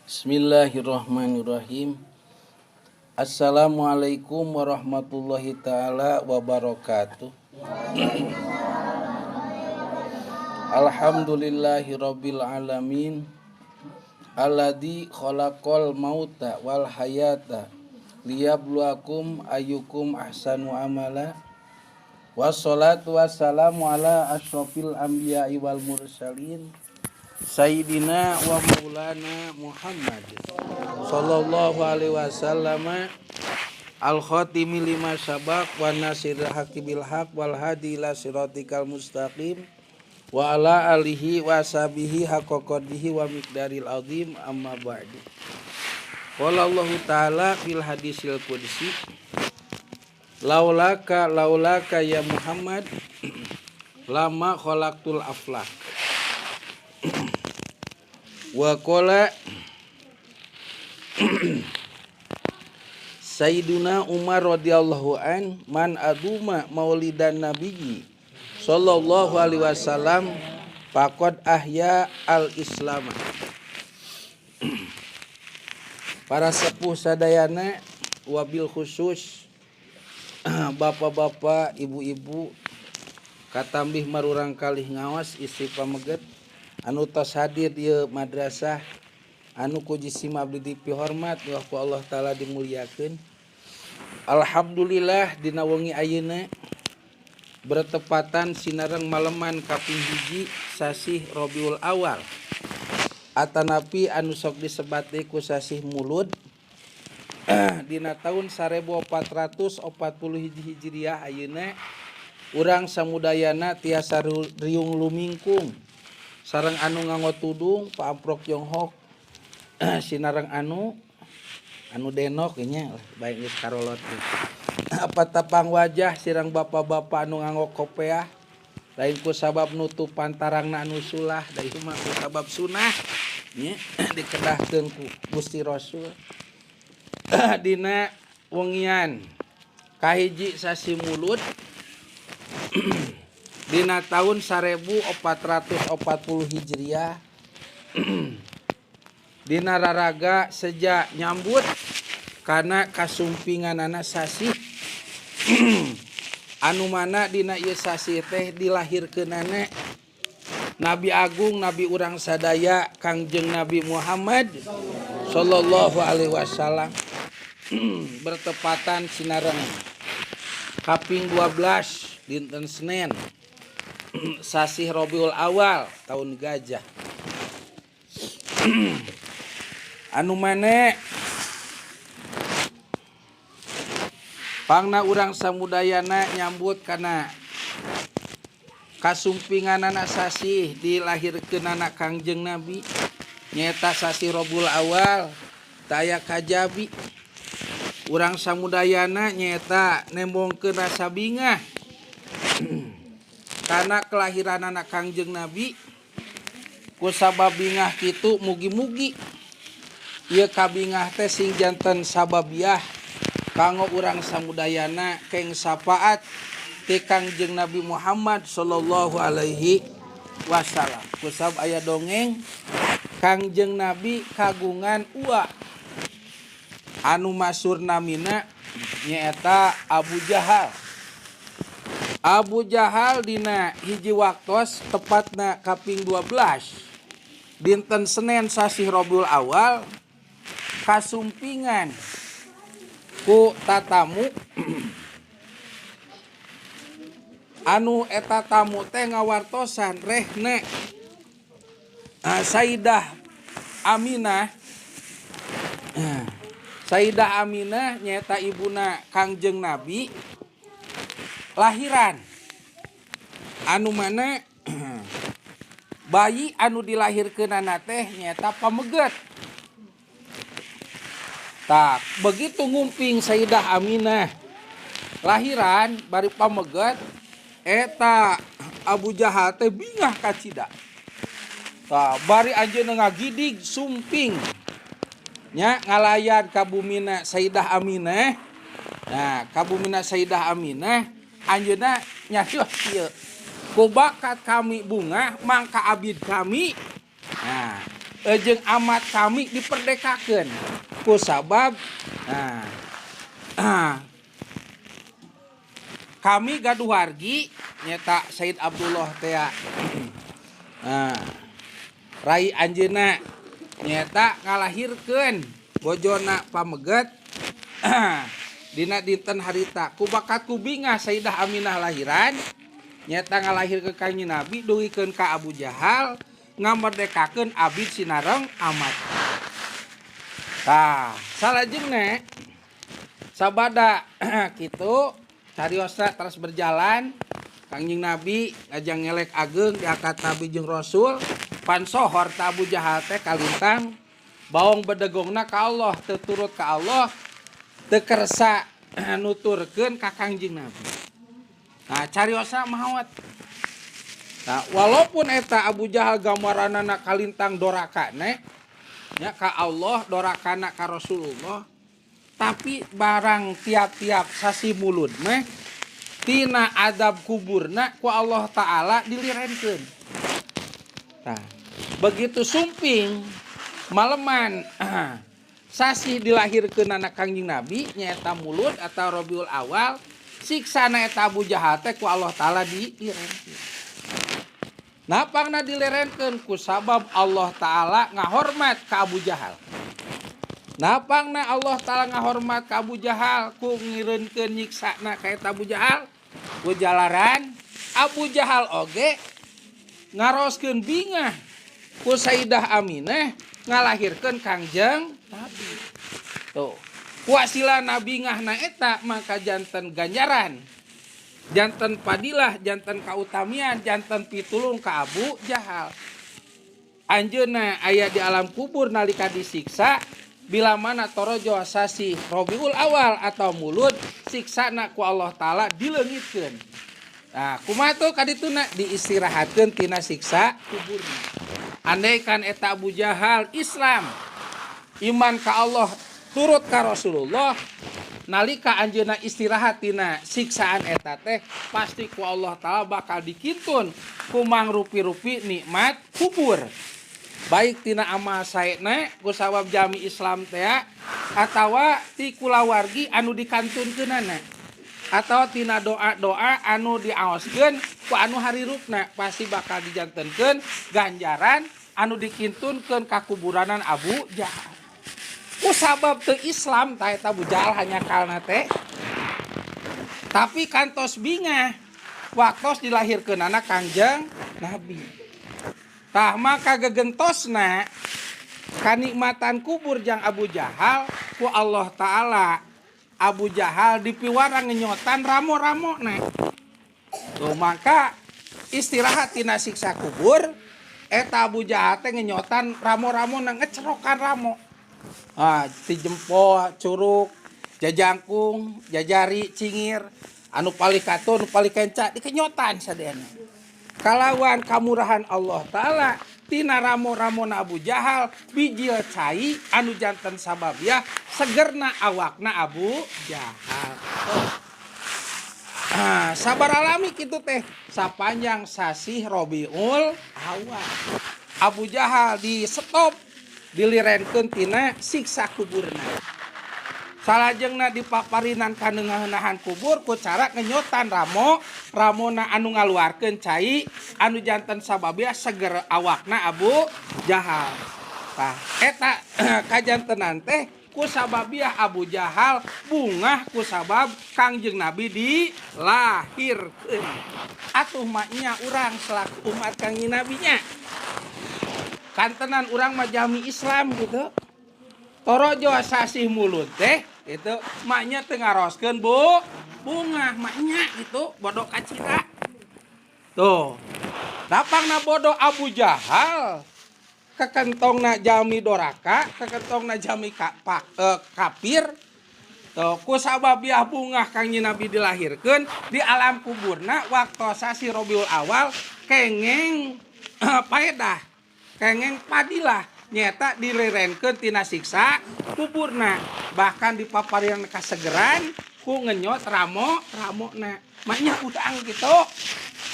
Bismillahirrahmanirrahim. Assalamualaikum warahmatullahi taala wabarakatuh. Alhamdulillahi rabbil alamin. Alladzi khalaqal mauta wal hayata liyabluwakum ayyukum ahsanu amala. Wassalatu wassalamu ala asyrafil anbiya'i wal mursalin Sayyidina wa maulana Muhammad sallallahu alaihi wasallam al khatimi lima sabaq wa nasiril haqqi bil haq wal hadi ila siratikal mustaqim wa ala alihi wa sahbihi haqqa qadrihi wa miqdaril azim amma ba'du. Qala Allah ta'ala fil hadisil qudsi laulaka laulaka ya Muhammad lama khalaqtul aflak. Wa qala Sayyiduna Umar radhiyallahu an man aduma maulidan nabiyyi sallallahu alaihi wasallam faqad ahya al islam. Para sepuh sadayana wabil khusus bapak-bapak, ibu-ibu katambih marurang kalih ngawas istri pameget anu tos hadir ieu madrasah anu ku jisim abdi dipihormat wa ku Allah taala dimuliakeun. Alhamdulillah dina wengi ayeuna bertepatan sinareng maleman kaping hiji sasih Rabiul Awal atanapi anu sok disebat deui ku sasih Mulud dina tahun 1441 Hijriah ayeuna urang samudayana tiasa riung lumingkung sareng anu nganggo tudung Pak Amprok Yonghok sinareng anu anu denok nya baik geus karolot apa tapang wajah sirang bapak-bapak anu nganggo kopeah lain ku sabab nutupan tarangna anu sulah da ieu mah ku sabab sunah nya dikedahkeun ku Gusti Rasul. Dina wengian kahiji sasi Mulud dina tahun 1440 Hijriah dina raraga seja nyambut karena kasumpinganana sasih anu mana dina ieu sasih teh dilahirkeunana Nabi Agung Nabi urang sadaya Kangjeng Nabi Muhammad sallallahu alaihi wasallam bertepatan sinareng kaping 12 dinten Senin sasih Rabiul Awal tahun gajah anu mane pangna urang samudayana nyambut kana kasumpinganana sasih dilahirkeunana Kangjeng Nabi nyaeta sasih Rabiul Awal taya kajabi urang samudayana nyaeta nembongkeun rasa bingah karena kelahiranana Kangjeng Nabi ku sabab bingah kitu mugi-mugi ieu kabingah teh sing janten sababiah kanggo urang samudayana keng syafaat ti Kangjeng Nabi Muhammad sallallahu alaihi wasallam. Ku sabab aya dongeng Kangjeng Nabi kagungan ua anu masyhur namina nyaeta Abu Jahal. Abu Jahal dina hiji waktos tepatna kaping 12 dinten Senin sasih Rabiul Awal kasumpingan ku tatamu anu eta tamu teh ngawartosan rehne Sayyidah Aminah. Sayyidah Aminah nyaeta ibuna Kangjeng Nabi lahiran anu mana bayi anu dilahirkeunana teh nyaeta pameget. Tak begitu ngumping Sayyidah Aminah lahiran bari pameget eta Abu Jahal teh bingah kacida. Tah bari anjeunna ngagidig sumping nya ngalayan ka bumina Sayyidah Aminah. Nah, ka bumina Sayyidah Aminah anjeunna nyarios kieu. Ku bakat kami bungah mangka abid kami. Nah, Jeung amat kami diperdekakeun ku sabab, nah, kami gaduh wargi nyata Said Abdullah teh. Nah, rai anjeunna nyata ngalahirkeun bojona pameget dina dinten harita. Ku bakat ku bingah Sayyidah Aminah lahiran, nyata ngalahirkeun Kangjeng Nabi, dugikeun ka Abu Jahal ngamerdekakeun abid sinareng amat. Tah, salajengna sabada kitu cariosna terus berjalan. Kangjeng Nabi ngajang ngelek ageng, diangkat Nabi jeung Rasul, pansohor ta Abu Jahal teh kalintang baong bedegongna ka Allah, teu turut ka Allah, teu kersa nuturkeun ka Kangjeng Nabi. Nah, cariosna maot. Nah, walaupun eta Abu Jahal gambaranana kalintang doraka ne nya ka Allah, dorakana ka Rasulullah, tapi barang tiap-tiap sasi Mulud meh tina adab kuburna ku Allah Ta'ala dilirenkeun. Nah, begitu sumping maleman sasi dilahirkeun anak Kangjeng Nabi, nyaeta Mulud atau Rabiul Awal, siksana eta Abu Jahal teh ku Allah Ta'ala dilirenkeun. Napangna dilerenkeun? Ku sabab Allah Ta'ala ngahormat ka Abu Jahal. Napangna Allah Ta'ala ngahormat ka Abu Jahal ku ngireunkeun nyiksana ka eta Abu Jahal? Ku jalaran Abu Jahal oge ngaroskeun bingah ku Sayyidah Aminah ngalahirkeun Kangjeng Nabi. Tuh, kuasilana bingahna eta maka janten ganjaran, janten padilah, janten kautamian, janten pitulung ka Abu Jahal. Anjeunna aya di alam kubur nalika disiksa, bila mana torojo sasi Robiul Awal atau Mulud, siksana ku Allah Ta'ala dileungitkeun. Nah, kumaha tuh kadituna? Diistirahatkeun tina siksa kuburna. Andaikan eta Abu Jahal Islam, iman ka Allah, turut ka Rasulullah, nalika anjeunna istirahat tina siksaan eta teh pasti ku Allah Ta'ala bakal dikintun ku mangrupi-rupi nikmat kubur, baik tina amal saena ku sabab jami Islam teh, atawa ti kulawargi anu dikantunkeunana, atau tina doa-doa anu diaoskeun ku anu harirupna, pasti bakal dijantenkeun ganjaran anu dikintunkeun ka kuburanan Abu Jahal. Ku sabab teu Islam tah eta Abu Jahal hanya kalna teh, tapi kantos bingah waktos dilahirkeunana Kangjeng Nabi. Tah, maka gegentosna kanikmatan kubur jang Abu Jahal, ku Allah Ta'ala Abu Jahal dipiwarang ngenyotan ramo-ramo na. Tuh, maka istirahat tina siksa kubur eta Abu Jahal teh ngenyotan ramo-ramo na, ngecerokan ramo. Ah, ti jempol, curuk, jajangkung, jajari, cingir, anu paling katun, anu paling kenca dikenyotan sadayana. Kalawan kamurahan Allah Ta'ala, tina ramo-ramona Abu Jahal bijil cai anu janten sababiah segerna awakna Abu Jahal. Oh. Ah, sabar alami kitu teh sapanjang sasih Robiul Awal Abu Jahal di stop, dilirenkeun tina siksa kuburna. Salajengna dipaparinan kanengahan kubur ku cara ngenyotan ramo ramona anu ngaluarkeun cai anu janten sababiah seger awakna Abu Jahal. Tah, eta kajantenan teh ku sababiah Abu Jahal bungah ku sabab Kangjeng Nabi dilahirkeun. Atuh maknya urang selaku umat Kangjeng Nabinya, kantenan urang mah jami Islam gitu, torojo sasih Mulud teh itu maknya teu ngaroskeun bu bungah maknya gitu, bodoh kacita. Tuh, lapangna bodoh Abu Jahal, kekentongna jami doraka, kekentongna jami kafir. Tuh, ku sababiah bungah Kangjeng Nabi dilahirkeun, di alam kuburna waktu sasi Robiul Awal kengeng paedah, kengeng padilah, nyeta dilirenkeun tina siksa kuburna, bahkan dipaparian kasegeran ku ngenyot ramo ramona maknya udang gitu.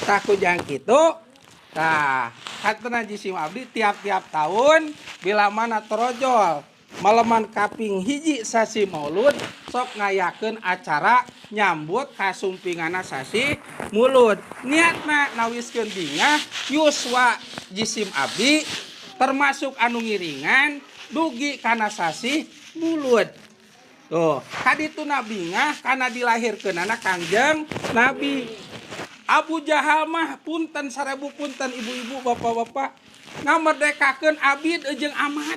Tah, ku jang kitu tah. Katena jisim abdi tiap-tiap tahun bila mana torojol maleman kaping hiji sasi Maulud sok ngayakeun acara nyambut kasumpingana sasi Mulud. Niatna nawiskeun bingah yuswa jisim abdi termasuk anu ngiringan dugi kana sasi Mulud. Tuh, kadituna bingah kana dilahirkeunana Kangjeng Nabi. Abu Jahal mah punten sarebu punten, ibu-ibu, bapak-bapak, ngamerdekakeun abid jeung amat.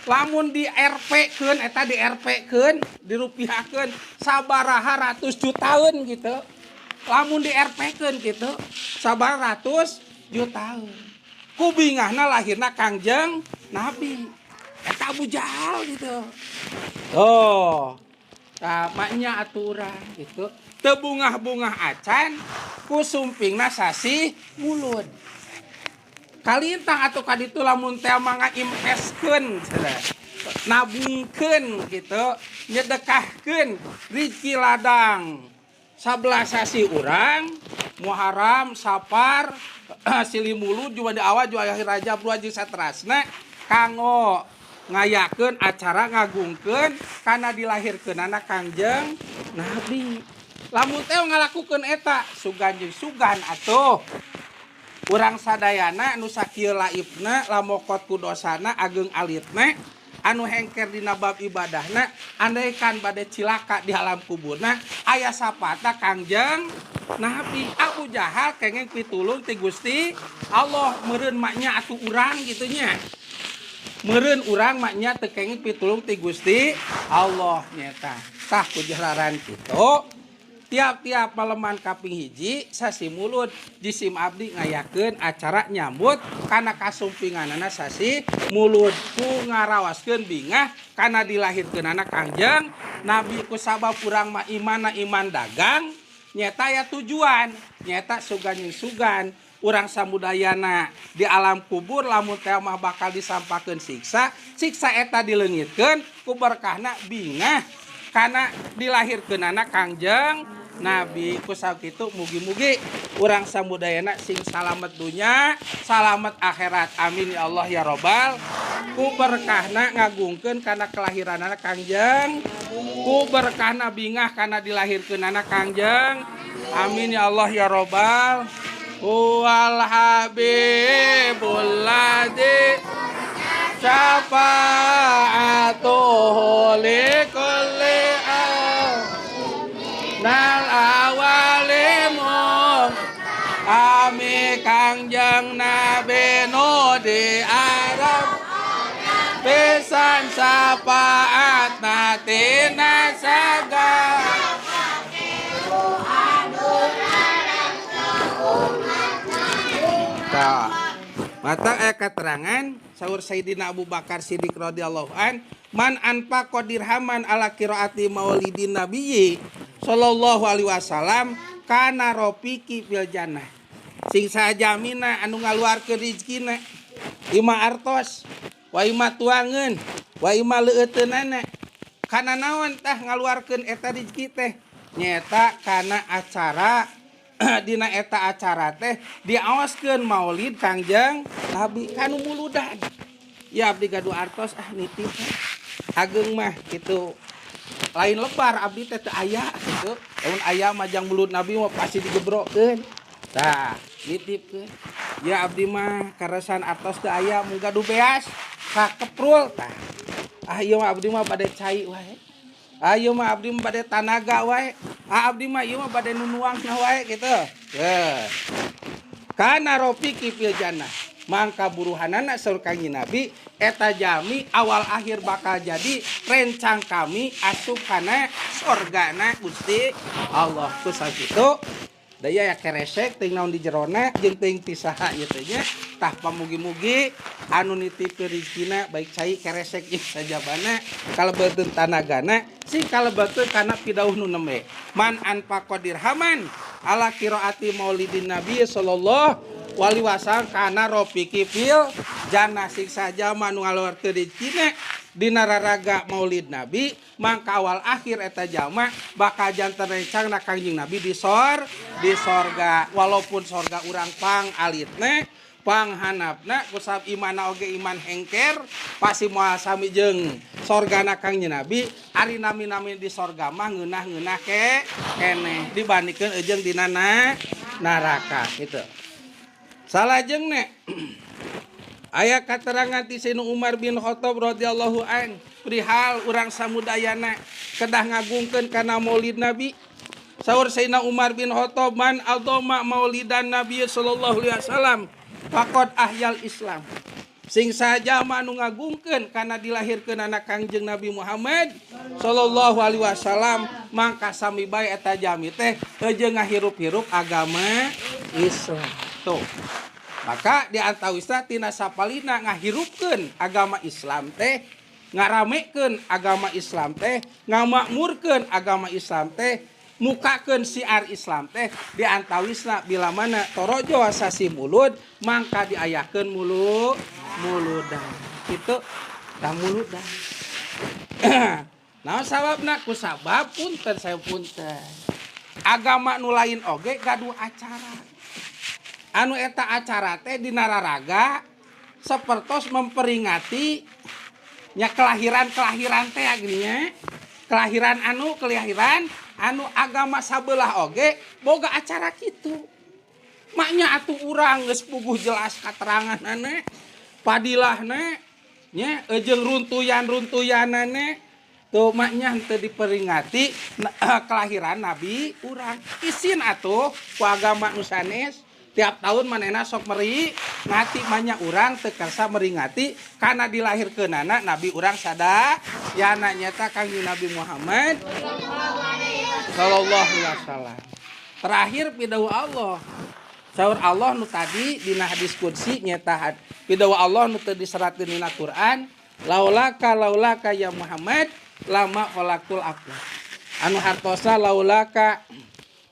Lamun di RP keun eta, di RP keun, dirupiahkeun sabaraha ratus jutaan gitu. Lamun di RP keun gitu sabaraha ratus jutaan ku bingahna lahirna Kangjeng Nabi eta Abu Jahal gitu. Oh, nah, maknya aturan gitu teu bungah-bungah acan ku sumpingna sasi Mulud. Kalintang atau kaditu lamun teh mangga investkeun cenah, nabungkeun gitu, nyedekahkeun rizki ladang 11 sasi urang, Muharram, Sapar, Silih Mulud, Jumadi Awal, Jumadi Akhir, Rajab, jeung saterasna kanggo ngayakeun acara ngagungkeun kana dilahirkeunana Kangjeng Nabi. Lamun teh ngalakukeun eta sugan jeung sugan atuh urang sadayana nu sakieu laibna, lamokot ku dosana, ageng alitna, anu hengker dina bab ibadahna, andaikan bade cilaka di alam kuburna aya sapata Kangjeng Nabi. Abu Jahal kenging pitulung ti Gusti Allah meureun maknya atuh urang gitu nya. Meureun urang maknya teu kenging pitulung ti Gusti Allah nyeta. Tah, ku jalaran kitu tiap-tiap maleman kaping hiji sasi Mulud jisim abdi ngayakeun acara nyambut kana kasumpinganana sasi Mulud ku ngarawaskeun bingah kana dilahirkeunana Kangjeng Nabi. Ku sabab urang mah imana iman dagang nyeta ya, tujuan nyeta sugan jeung sugan urang samudayana di alam kubur lamun teh mah bakal disampakeun siksa, siksa eta dileungitkeun ku berkahna bingah kana dilahirkeunana Kangjeng Nabi. Ku sakitu mugi-mugi urang samudayana sing salamet dunya, salamet akhirat. Amin ya Allah ya robbal. Ku berkahna ngagungkeun kana kelahiranana Kangjeng, ku berkahna bingah kana dilahirkeunana Kangjeng. Amin ya Allah ya robbal. Huwal habibul ladzi syafa'atuhu likulli nal awalimu. Ami Kangjeng Nabi nu di Arab pisan syafaat tina saga. Tah. Mata aya keterangan saur Sayyidina Abu Bakar Siddiq radhiyallahu an, man anfaqa dirhaman ala qiraati maulidin nabiyyi sallallahu alaihi wasallam kana rofiqi fil jannah. Sing sajamina anu ngaluarkeun rizkina ima artos wa ima tuangeun wa ima leueuteunana kana naon tah ngaluarkeun eta rizki teh nyeta kana acara, dina eta acara teh diawaskeun maulid Kangjeng Nabi kanu muludan. Ya, abdi gaduh artos, ah, nitip ageng mah gitu, lain lebar abdi teh teu aya gitu, lamun aya mah jang mulud Nabi mah pasti digebrokeun. Tah, nitipkeun ya, abdi mah karesan artos teu aya, mun gaduh beas sakeprul. Tah, ah, ieu mah abdi mah bade cai wae, ah, ieu mah abdi mah bade tanaga wae, ah, abdi mah ieu mah bade nunuangna wae gitu. Ye. Kana rofiqi fil jannah, mangka buruhanana saur Kangjeng Nabi eta jami awal akhir bakal jadi rencang kami asup kana sorgana Gusti Allah. Ku sakitu daya ya keresek ting naon di jerona jeung ting ti saha ieu teh nya. Tah, pamugi-mugi anu nitip rezekina baik cai, keresek jeung sajabana kalebeutkeun tanagana sing kalebeutkeun kana pidauh nu nembe. Man anfaqa dirhaman ala qiraati maulidin nabi sallallahu alaihi wasallam kana rofiqi fil jannah. Sing saja nu ngaluarkeun rezekina dina raraga maulid nabi mangka awal akhir eta jalma bakal janten rencangna Kangjeng Nabi di sorga, walaupun sorga urang pang alitna. Panghanapna kusabab imana oge iman hengker pasti moal sami jeung sorgana Kangjeng Nabi. Ari nami-nami di sorga mah ngeunah-ngeunah ke keneh dibandingkeun jeung dina neraka gitu. Salajengna aya katerangan ti Sayyidina Umar bin Khattab radhiyallahu an perihal urang samudayana kedah ngagungkeun kana Maulid Nabi. Saur Sayyidina Umar bin Khattab, man adoma maulidan Nabi sallallahu alaihi wasallam faqad ahyal Islam. Sing saja anu ngagungkeun kana dilahirkeun anak Kangjeng Nabi Muhammad sallallahu alaihi wasallam, mangka sami bae eta jami teh jeung ngahirup-hirup agama Islam. Tuh. Maka di antawisna tina sapalina ngahirupkeun agama Islam teh, ngaramekeun agama Islam teh, ngamakmurkeun agama Islam teh, mukakeun siar Islam teh di antawisna bila mana torojo sasi mulud mangka diayakeun muludan. Kitu tah muludan. Naon sababna? Ku sabab punten saya punten. Agama nu lain oge gaduh acara. Anu eta acara teh dina raraga sapertos memperingati nya kelahiran-kelahiran teh gini. Kelahiran anu kelahiran anu agama sabelah oge boga acara kitu. Maknya atuh urang geus puguh jelas kateranganana, padilahna nya jeung runtuyan-runtuyanana tuh maknya henteu diperingati kelahiran nabi urang. Isin atuh ku agama nu sanes tiap tahun manehna sok meringati, manya urang teu kersa meringati kana dilahirkeunana nabi urang sadayana nyata Kangjeng Nabi Muhammad sallallahu alaihi wasallam. Terakhir pidawuh Allah. Saur Allah nu tadi dina hadis qudsi nyata pidawuh Allah nu teu diseratkeun dina Quran, laulaka laulaka ya Muhammad lama khalaqtul aflak. Anu hartosa laulaka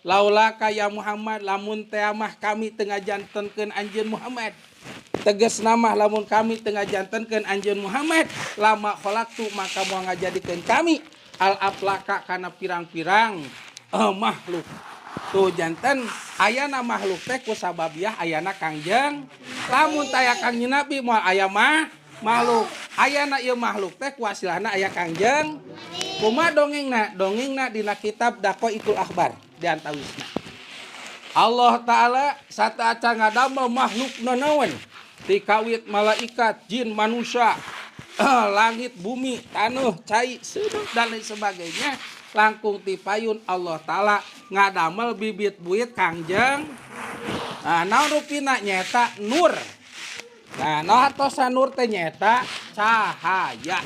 laulaka ya Muhammad, lamun teh mah kami teu ngajantenkeun anjeun Muhammad. Tegasna mah lamun kami teu ngajantenkeun anjeun Muhammad, lama khalaqtu maka moal ngajadikeun kami al aflaka kana pirang-pirang makhluk. Tuh janten ayana makhluk teh ku sababiah ayana Kangjeng. Lamun taya Kangjeng Nabi moal aya mah makhluk. Ayana ieu makhluk teh ku hasilna aya Kangjeng. Kumaha dongengna? Dongengna dina kitab Daqaiqul Akhbar di antawisna. Allah Ta'ala sateuacan ngadamel makhluk nanaon ti kawit malaikat, jin, manusia, langit, bumi, taneuh, cai, seudeuh dan lain sebagainya. Langkung ti payun Allah Ta'ala ngadamel bibit buit Kangjeng. Nah, naon rupina nyaeta nur. Nah, naon hartosa nur teh nyaeta cahaya.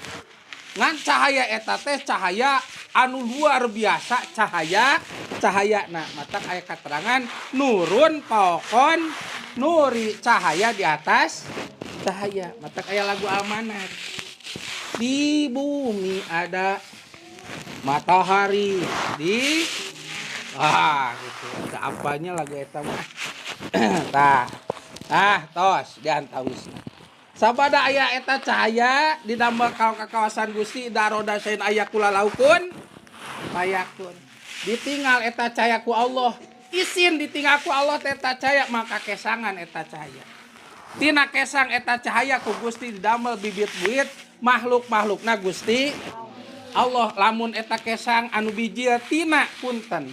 Ngan cahaya eta teh cahaya anu luar biasa, cahaya cahaya. Nah, matak aya katerangan nurun paokon nuri, cahaya di atas cahaya. Matak aya lagu Almanar, di bumi ada matahari di gitu. Ada apanya lagu eta mah. Tah. Ah, tos di antawisna. Sabada aya eta cahaya didamel ka kawasan Gusti daroda sain aya kula laukun payakun. Ditinggal eta cahaya ku Allah. Isin ditinggal ku Allah teh eta cahaya maka kesangan eta cahaya. Tina kesang eta cahaya ku Gusti didamel bibit buit makhluk-makhlukna Gusti Allah. Lamun eta kesang anu bijil tina punten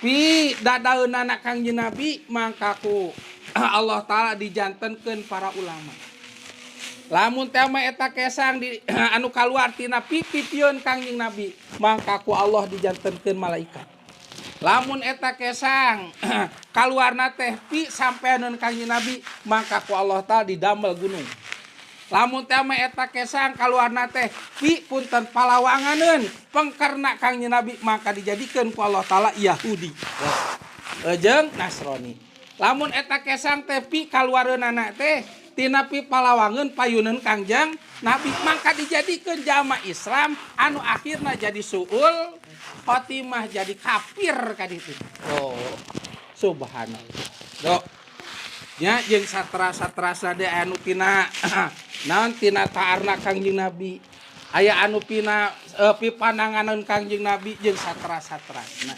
pi dadaeunana Kangjeng Nabi mangka ku Allah Ta'ala dijantenkeun para ulama. Lamun teh mah eta kesang di anu kaluar tina pipipieun Kangjeng Nabi mangka ku Allah dijantenkeun malaikat. Lamun eta kesang kaluarna teh pi sampeaneun Kangjeng Nabi mangka ku Allah Ta'ala didamel gunung. Lamun teh mah eta kesang kaluarna teh pi punten palawanganeun pengkerna Kangjeng Nabi maka dijadikeun ku Allah Ta'ala Yahudi jeung Nasrani. Lamun eta kesang teh pi kaluareunana teh tina pi palawangeun payuneun Kangjeng Nabi maka dijadikeun jama Islam anu akhirna jadi suul khotimah, jadi kafir ka ditu. Oh, subhanallah. Dok. Nya jeung satra-satrasa de anu tina naon tina taarna Kangjeng Nabi. Aya anu pina pipananganeun Kangjeng Nabi jeung satra-satrasna.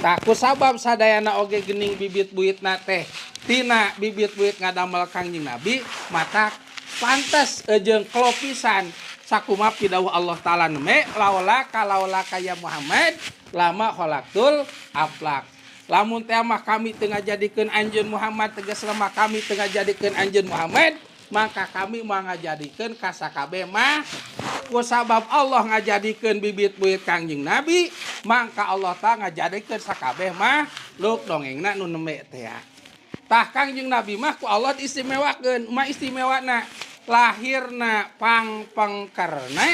Tah, kusabab sadayana oge gening bibit buyutna teh tina bibit buyut ngadamel Kangjeng Nabi, matak pantes jeung klopisan sakuma pidawuh Allah Ta'ala neme laulaka laulaka ya Muhammad lama khalaqtul aflak. Lamun teh mah kami teu ngajadikeun anjeun Muhammad, tegasna mah kami teu ngajadikeun anjeun Muhammad, maka kami moal ngajadikeun ka sakabeh mah. Kusabab Allah ngajadikeun bibit buyut Kangjeng Nabi, maka Allah Ta'ala ngajadikeun sakabeh makhluk dongengna nu nembe teh. Tah, Kangjeng Nabi mah ku Allah diistimewakeun. Mah istimewana lahirna pangpengkerne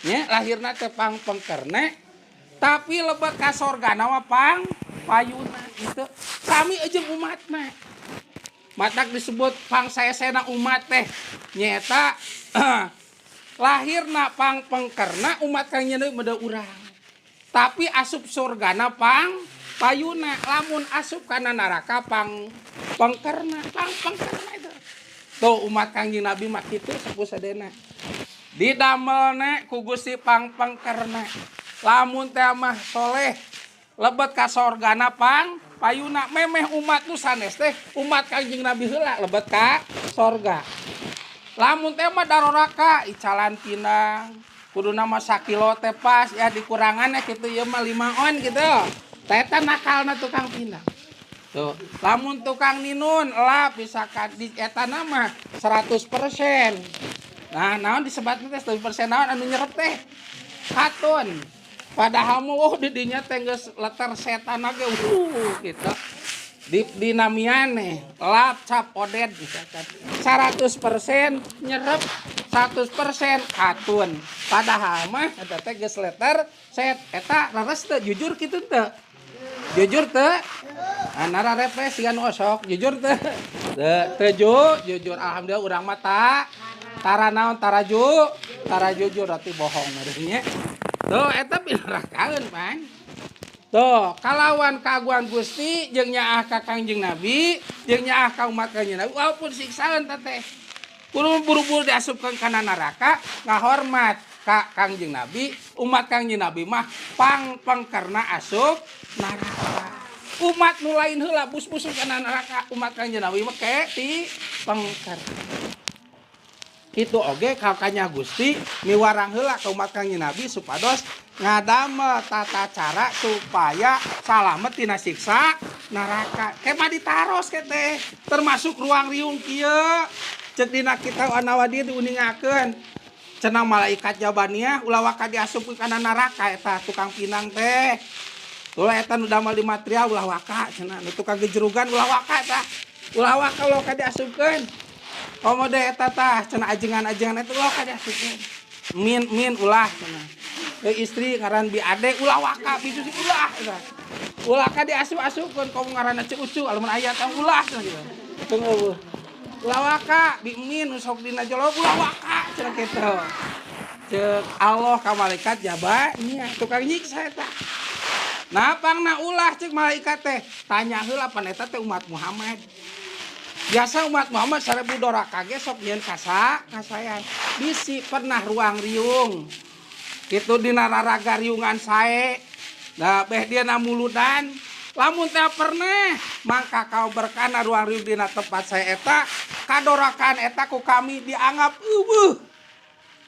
nya, lahirna teh pangpengkerne, tapi lebet ka sorgana mah pang payuna gitu. Sami jeung umatna, matak disebut pang saesena umat teh nyeta lahirna pangpengkerna umat Kangjeng Nabi mede urang, tapi asup surgana pang payuna, lamun asup kana neraka pang pengkerna. Pang pengkerna itu tuh umat Kangjeng Nabi mah kitu sapu sadena didamelna ku Gusti pang pengkerna, lamun teh mah soleh lebet ka sorgana pang payuna. Memeh umat nu sanes teh umat Kangjeng Nabi heula lebet ka sorga. Lamun teh mah daroraka icalan pinang kuduna mah sakilo teh pas ya, dikurangan ya kitu, ieu mah 5 on gitu. Tah, eta nakalna tukang pinang tuh. Lamun tukang ninun lap misalkan di eta nama 100%, nah naon disebatna teh 100%, naon anu nyerep teh katun, padahal mah oh di dinya teh geus leter setan ge gitu di dinamian nih lap cap oded misalkan 100% nyerep 100% katun, padahal mah eta teh geus leter set. Eta leres teu? Jujur kitu teu? Jujur teu? Nara refresh siga nu osok. Jujur teu? Teu, teu jujur. Alhamdulillah urang mah ta tara naon, taraju tara jujur, berarti bohong meureun nya. Tuh, eta pinerakaeun pan. Tuh, kalawan kaguan Gusti jeung nyaah ka Kangjeng Nabi, jeung nyaah ka umat Kangjeng Nabi, walaupun siksaan teh kudu buru-buru diasupkeun kana neraka, ngahormat ka Kangjeng Nabi, umat Kangjeng Nabi mah pangpengkerna asup neraka. Umat nu lain heula bus-bus kana neraka, umat Kangjeng Nabi mah ke ti pengker. Kitu oge kakanya Gusti miwarang heula ka umat Kangjeng Nabi supados ngadamel tata cara supaya salamet tina siksa neraka. Ke mah ditaros ke teh, termasuk ruang riung kieu. Cek dina kitab An-Nawadir diuningakeun. Cenah malaikat Jabaniyah ulah waka diasupkeun kana neraka eta tukang pinang teh. Ulah eta nu damel di material ulah waka cenah, nu tukang gejerugan ulah waka eta. Ulah waka, ulah waka diasupkeun. Komo deui eta tah cenah ajengan-ajengan eta ulah waka diasupkeun. Min min ulah cenah. Istri ngaran bi ade ulah waka, bi susi ulah eta. Ulah ka diasup-asupkeun, komo ngaranna Ceu Ucu lamun aya teh ulah cenah kitu. Teu eueuh. Ulah waka bi min nu sok dina jolo ulah waka cenah kitu. Ceuk Allah ka malaikat Jabaniyah tukang nyiksa eta. Nah, pangna ulah ceuk malaikat teh, tanya heula pan eta teh umat Muhammad. Biasa umat Muhammad 1000 doraka ge sok nyieun kasayan. Bisi pernah ruang riung. Kitu dina raraga riungan sae. Nah, beh dia namuludan. Lamun teh pernah, mangka kau berkana ruang riung dina tempat saya eta, kadorakan eta ku kami dianggap eueuh.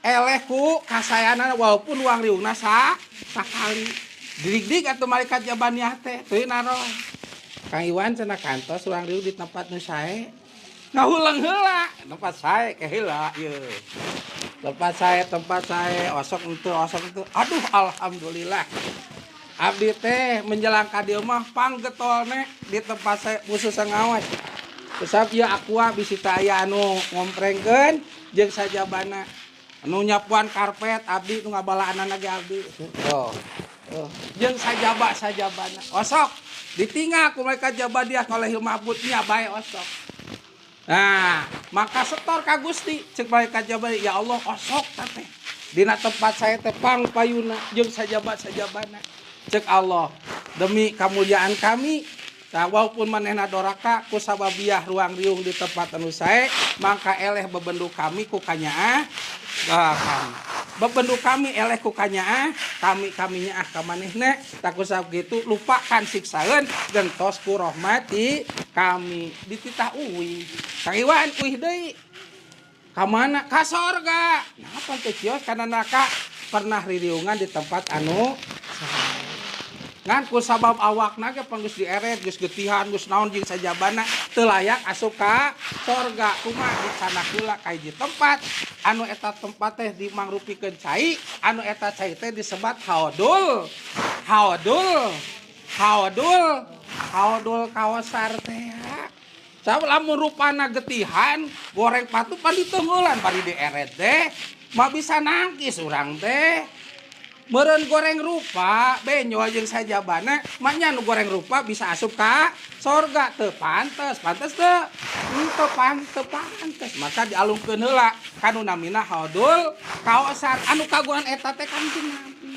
Eleh ku kasayanan walaupun ruang riungna sakali. Didik-dik atuh malaikat Jabaniyah teh, teuing naros. Kang Iwan cenah kantos ruang riung di tempat nu sae. Ngahuleng heula, tempat sae ke heula ieu. Tempat sae, tempat sae, osok henteu, osok henteu. Aduh, alhamdulillah. Abdi teh menjelang ka dieu mah panggetolne di tempat sae khusus ngawas. Kusab ieu aqua bisi teh aya anu ngomprengkeun jeung sajabana. Anu nyapuan karpet abdi, nu ngabalaanana ge abdi. Tuh. Tuh. Jeung sajaba sajabana. Osok ditinggal ku mereka Jabaniyah oleh mahfud nya bae osok. Nah, maka setor ka Gusti ceuk malaikat Jabaniyah, ya Allah osok teh. Dina tempat saya teh pang payuna jeung sajaba sajabana. Cek Allah, demi kemuliaan kami, nah, walaupun manehna doraka ku sababiah ruang riung di tempat anu sae, maka eleh bebendu kami ku kanyaah kami. Bebendu kami eleh ku kanyaah, kami kami nyaah ka manehna. Tah ku sabab kitu lupakan siksaeun gentos ku rahmat ti kami dititah uih. Kang Iwan uih deui. Ka mana? Ka sorga. Napa teu cios kana neraka? Pernah ririungan di tempat anu sae. Ngan ku sabab awakna ge pan geus dieret, geus getihan, geus naon jeung sajabana teu layak asup ka sorga. Kumaha dicandak heula ka hiji tempat anu eta tempat teh dimangrupikeun cai, anu eta cai teh disebat haudul, haudul, haudul, haudul kaosar teh. Sabab lamun rupana getihan, goreng patu pan diteunggeulan bari dieret teh, mah bisa nangkis urang teh. Meureun goreng rupa, benjol jeung sajabana, mah nya nu goreng rupa bisa asup ka sorga. Teu pantes, pantes teu? Henteu teu pantes. Maka dialungkeun heula ka nu namina Haudul Kaosar anu kagungan eta teh Kangjeng Nabi.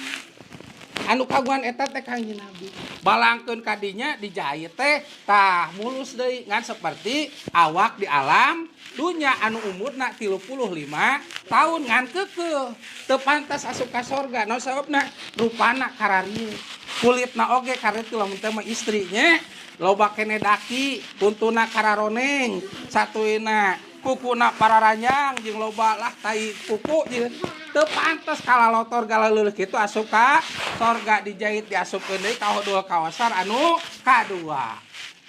Anu kagungan eta teh Kangjeng Nabi. Balangkeun ka dinya dijahit teh tah mulus deui ngan seperti awak di alam dunya anu umurna 35 tahun ngan keukeuh teu pantas asup ka sorga. Naon sababna? Rupana kararieu, kulitna oge kararieu lamun teh mah istrinya loba kene daki, tuntuna kararoneng, satuina kukuna pararanjang jeung loba lah tai kuku jeung teu pantes kalalotor galaleuleuh kitu asup ka sorga. Dijahit diasupkeun deui ka Haudul Kaosar anu kadua.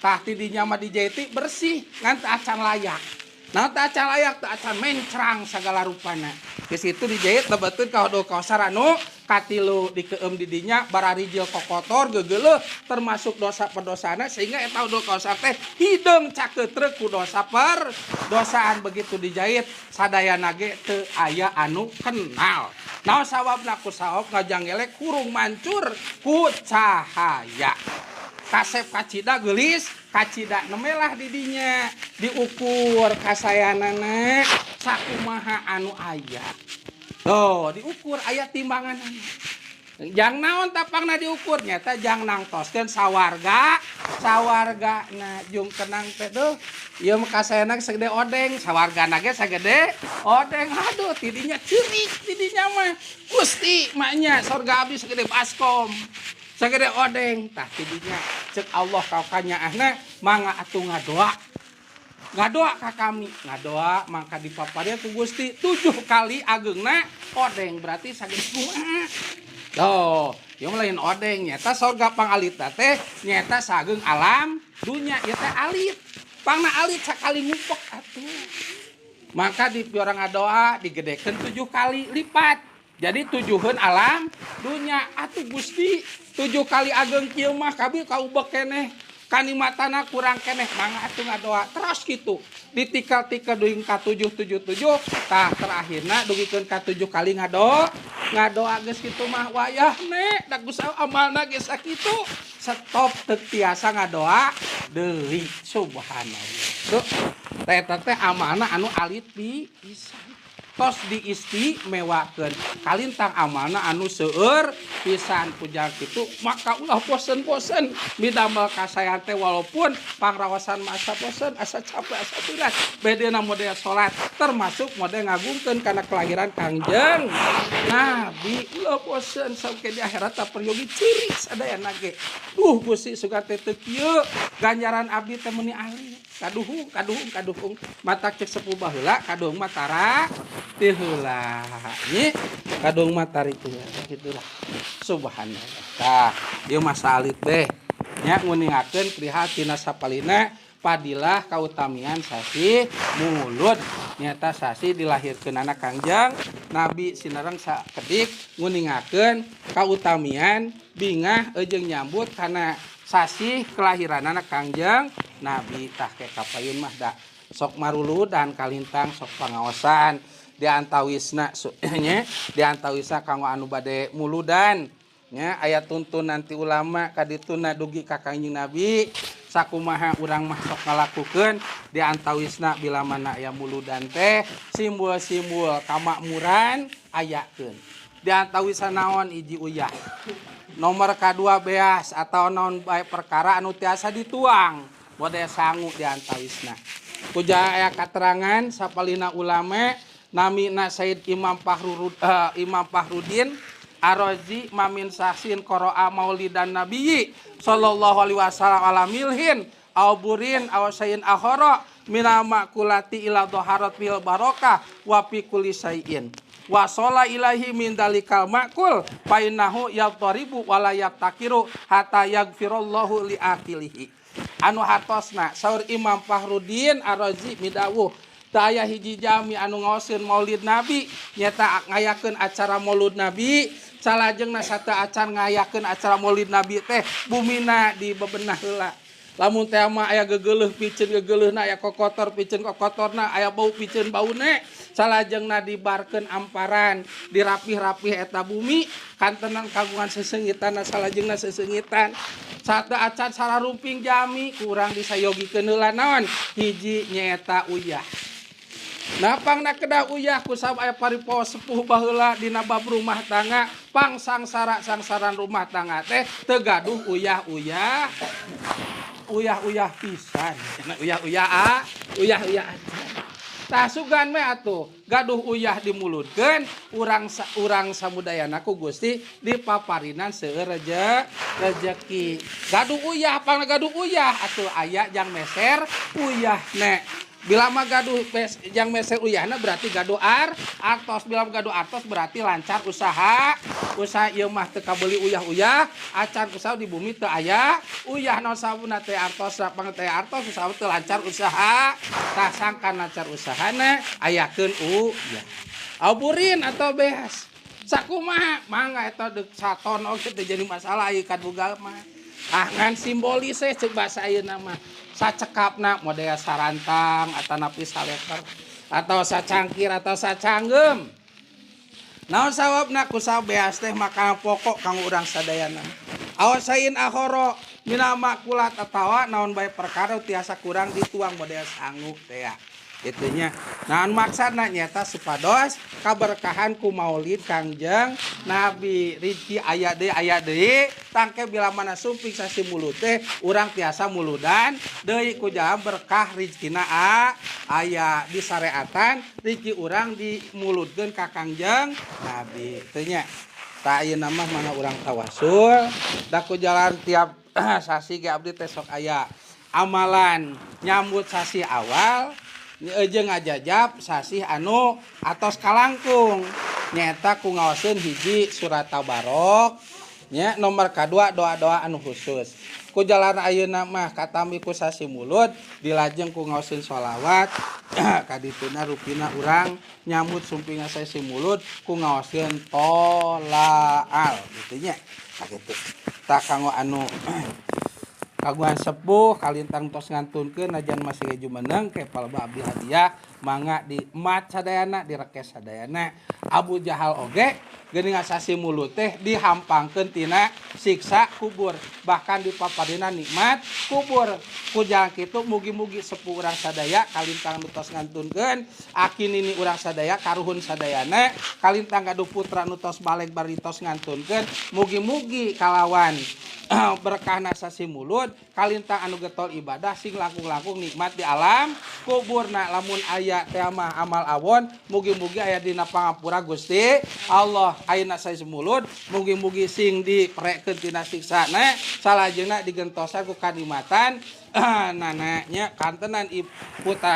Tah ti dinya mah dijahit bersih ngan teu acan layak. Nah, teu acan layak, teu acan mencrang sagala rupana. Geus kitu dijahit lebetkeun ka Haudul Kaosar anu katilu, dikeum di dinya bararijil kokotor gegeuleuh termasuk dosa perdosana sehingga eta Haudul Kaosar teh hideung cakeutreuk ku dosa perdosaan. Begitu dijahit sadayana ge teu aya anu kenal. Naon sababna? Ku sabab ngajanggelek hurung mancur ku cahaya. Kasep kacida geulis kacida nemelah di dinya diukur kasayanana sakumaha anu aya. Tuh, diukur aya timbanganana. Jang naon tapangna diukur? Nyata jang nangtoskeun sawarga, sawarga na jung kenang teh duh ieu mah kasayana sagede odeng, sawargana ge sagede odeng. Aduh, tidinya ceurik tidinya mah. Gusti maknya sorga abdi sagede baskom, sagede odeng. Tah tidinya cek Allah ka kanyaahna, mangga atuh ngadoa, ngadoa ka kami, ngadoa. Mangka dipaparieun ku Gusti 7 kali ageungna odeng, berarti sagede kumaha. Tuh, ieu mah lain odeng, nyata sorga pangalita teh nyata sageung alam dunya ieu teh alit. Pangna alit sakali ngupek atuh. Maka di piorang ngadoa digedekeun 7 kali lipat. Jadi tujuheun alam dunya atuh Gusti 7 kali ageng kieu mah kabeh kaubek keneh. Kanimatana kurang keneh, mangga atuh ngadoa terus kitu. Ditikal-tikal dugi ka 7 7 7 tah terakhirna dugikeun ka 7 kali ngadoa. Ngadoa geus kitu mah wayahne da Gusti amalna geus sakitu. Stop teu tiasa ngadoa deui, subhanallah. Tuh eta teh amalna anu alit pisan. Tos diistimewakeun kalintang amalna anu seueur pisan. Pujang kitu maka ulah bosen-bosen midamel kasayan teh walaupun pangrawasan masa bosen, asa capek, asa berat. Bedena model salat termasuk model ngagungkeun kana kelahiran Kangjeng Nabi, ulah bosen sampai di akhirat tah peryogi ceurik sadayana ge. Duh Gusti, sugan teh teu kieu ganjaran abdi teh meuni alit. Kaduhung, kaduhung, kaduhung, matak cek sepuh baheula kaduhung mah tara ti heula nyi, kaduhung mah tari teu gitulah, subhanallah. Tah ieu mah salit deh nya nguningakeun perihal tina sapalina padilah kautamian sasi Mulud, nyata sasi dilahirkeunana Kangjeng Nabi. Sinareng sakedik nguningakeun kautamian bingah jeung nyambut kana sasi kelahiranana Kangjeng Nabi. Tah ke kapayun mah da sok maruludan kalintang sok pangaosan diantawisna nya, diantawisna kanggo anu bade muludan nya aya tuntunan ti ulama kadituna dugi ka Kangjeng Nabi sakumaha urang mah sok ngalakukeun. Diantawisna bila mana aya muludan teh simbol-simbol kamakmuran ayakeun, diantawisna naon, hiji uyah, nomor kadua beas atau naon bae perkara anu tiasa dituang model sangu. Diantawisna kuja aya katerangan sapalina ulama Namina Said Imam Fahrurud, Imam Fahrudin Ar-Razi, ma min syakhsin qara'a maulidan nabiyyi sallallahu alaihi wasallam ala milhin aw burin aw syai'in akhara minal makulati ila dhaharat bil barakah wa fi kulli syai'in wa shola ilahi min dalikal makul fa innahu yadharibu wa la yaftakiru hatta yaghfirallahu li akilihi. Anu hartosna saur Imam Fahrudin Ar-Razi midawuh, teu aya hiji jami anu ngaoskeun Maulid Nabi, nyata ngayakeun acara Maulud Nabi, salajengna sateu acan ngayakeun acara Maulid Nabi teh bumina dibebenah heula. Lamun teh mah aya gegeleuh piceun gegeleuhna, aya kokotor piceun kokotorna, aya bau piceun bauna, salajengna dibarkeun amparan, dirapih-rapih eta bumi, kantenan kagungan seseungitan, salajengna seseungitan. Sateu acan sararumping jami kurang disayogikeun heula naon? Hiji nyaeta uyah. Nah, pangna kedah uyah kusabab aya paripaos sepuh baheula dina bab rumah tangga, pang sangsara sangsaran rumah tangga teh teu gaduh uyah-uyah, uyah-uyah pisan, uyah-uyah ah, uyah-uyah acan. Tah, sugan we atuh gaduh uyah dimuludkeun, urang urang samudayana ku Gusti dipaparinan seueur rejeki. Gaduh uyah, pangna gaduh uyah atuh aya jang meser uyah ne. Bila mah gaduh jang meser uyahna berarti gaduh artos, bila mah gaduh artos berarti lancar usaha. Usaha ieu mah teu kabeli uyah-uyah acan, usaha di bumi teu aya uyah, naon sabuna teh artos, pang teh artos usaha teu lancar usaha. Tah, sangkan lancar usahana ayakeun uyah. Aw burin atau beas sakumaha mangga, eta deuk saton oge teu jadi masalah ieu kan bugal mah. Ah, ngan simbolis eh ceuk bahasa ayeuna mah sacekapna model sarantang atanapi saleter atau sacangkir atau sacanggem. Naon sawabna? Kusabab beas teh makanan pokok kanggo urang sadayana. Aw syai'in akhara minal makulat atawa naon bae perkara tiasa kurang dituang model sangu teh ya. Itunya. Naon maksudna? Nyata supados kaberkahan ku Maulid Kangjeng Nabi, rizki aya deui, aya deui. Tangke bila mana sumping sasi mulud teh urang tiasa muludan deui ku jalan berkah rizkina aya disareatan rizki urang dimuludkeun ka Kangjeng Nabi teh nya. Tah, ayeuna mah mana urang tawasul da ku jalan tiap sasi ge abdi teh sok aya amalan nyambut sasi awal jeung ngajajab sasih anu atos kalangkung, nyaeta ku ngaoskeun hiji surat Tabarok nya, nomor kadua doa-doa anu khusus. Ku jalan ayeuna mah katambi ku sasi mulud dilajeng ku ngaoskeun sholawat kadituna, rupina urang nyambut sumpinga sasi mulud ku ngaoskeun tolaal gitu nya. Sakitu. Tah, kanggo anu kagungan sepuh kalintang tos ngantunkeun najan masih jumeneng ke palebah abdi hadiah, mangga di emat sadayana, direkes sadayana. Abu Jahal oge geuning sasi mulud teh dihampangkeun tina siksa kubur, bahkan dipaparina nikmat kubur. Ku jalan kitu mugi-mugi sepuh urang sadaya kalintang nu tos ngantunkeun, aki nini urang sadaya, karuhun sadayana, kalintang gaduh putra nu tos baleg bari tos ngantunkeun, mugi-mugi kalawan berkahna sasi mulud kalintang anu getol ibadah sing langkung-langkung nikmat di alam kuburna. Lamun aya teh mah amal awon, mugi-mugi aya dina pangampura Gusti Allah. Ayeuna sasi mulud mugi-mugi sing diperekeun tina siksana, salajengna digentosan ku kanikmatan nananya kantenan putra.